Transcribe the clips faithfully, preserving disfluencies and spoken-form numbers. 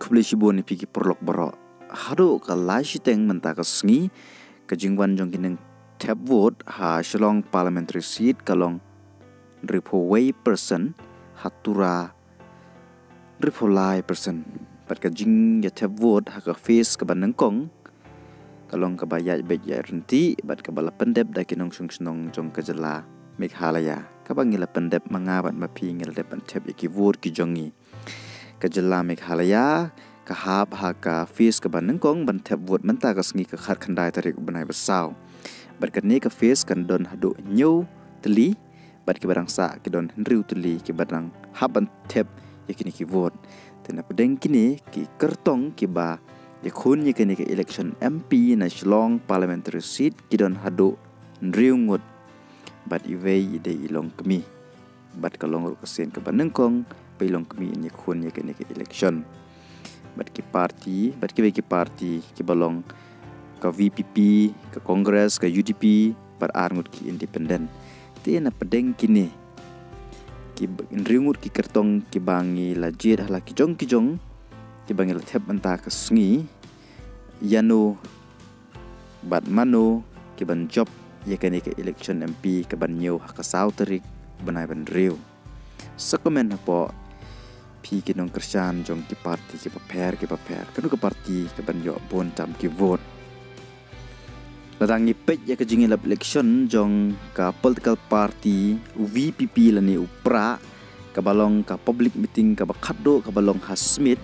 Khublei shibun ïa phi ki paralok baroh. Haduh ka lai shiteng mynta ka sngi, ka jingwan jong ki nongthep vote ha Shillong Parliamentary Seat ka long hynriewphew wei percent, ha Tura hynriewphew lai percent. Bad ka jingïathep vote ha ka phase kaba nyngkong ka long kaba ïaid beit ïaid ryntih bad kaba la pyndep da ki nongshong shnong jong ka jylla Meghalaya. Kaba ngi la pyndep ma nga bad ma phi ngi la dep ban thep ïa ki vote ki jong ngi. Ka jylla Meghalaya ka hap ha ka phase kaba nyngkong ban thep vote mynta ka sngi ka khatkhyndai tarik u bnai ba saw. Bad kane ka phase kan don haduh hynñiew tylli, bad kiba dang sah ki don hynriew tylli kiba dang hap ban thep ïa kine ki vote. Te na pdeng kine ki kyrtong kiba ïakhun ïa kane ka election M P na Shillong Parliamentary Seat ki don haduh hynriew ngut, bad iwei i dei i longkmie. Bad ka long ruh ka sien kaba nyngkong ba i longkmie in ïakhun ïa kane ka election. Bad ki party, bad kiwei ki party kiba long ka V P P, ka Congress, ka U D P, bad ar ngut ki independent. Te na pdeng kine ki b-, hynriew ngut ki kyrtong kiba ngi la jied ha la ki jong ki jong, kiba ngi la thep mynta ka sngi, ïano bad mano kiban jop ïa kane ka election M P kaban ñiew ha ka saw tarik bnai ba hynriew. Sa comment hapoh phi ki nongkyrshan jong ki party kiba pher kiba pher, kano ka party kaban ïoh bun tam ki vote. Lada ngi peit ïa ka jingïalap election jong ka political party V P P lane u PRA, kaba long ka public meeting kaba khatduh kaba long ha Smit,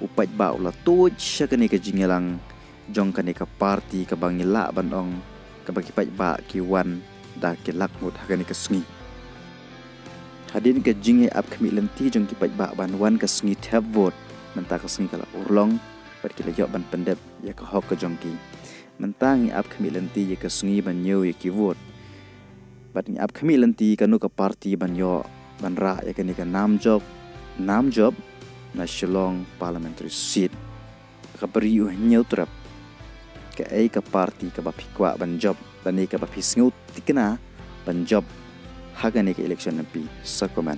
u paidbah u la tuid sha kane ka jingïalang jong kane ka party kaba ngi lah ban ong kaba ki paidbah ki wan da ki lak ngut ha kane ka sngi. Hadien ka jingïaap khmih lynti jong ki paidbah ban wan ka sngi thep vote, mynta ka sngi ka la urlong bad ki la ïoh ban pyndep ïa ka hok ka jong ki. Mynta ngi ap khmih lynti ïa ka sngi ban ñiew ïa ki vote. Bad ngi ap khmih lynti kano ka party ban ïoh ban rah ïa kane ka nam jop, nam jop na Shillong Parliamentary Seat. Ka bri u hynñiew trep. Kaei ka party kaba phi kwah ban jop, lane kaba phi sngewthikna ban jop ha kane ka election M P? Sa comment.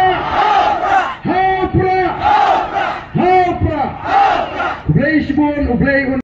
Prah! Ha u Prah! Ha u Prah! U Blei shibun, U Blei un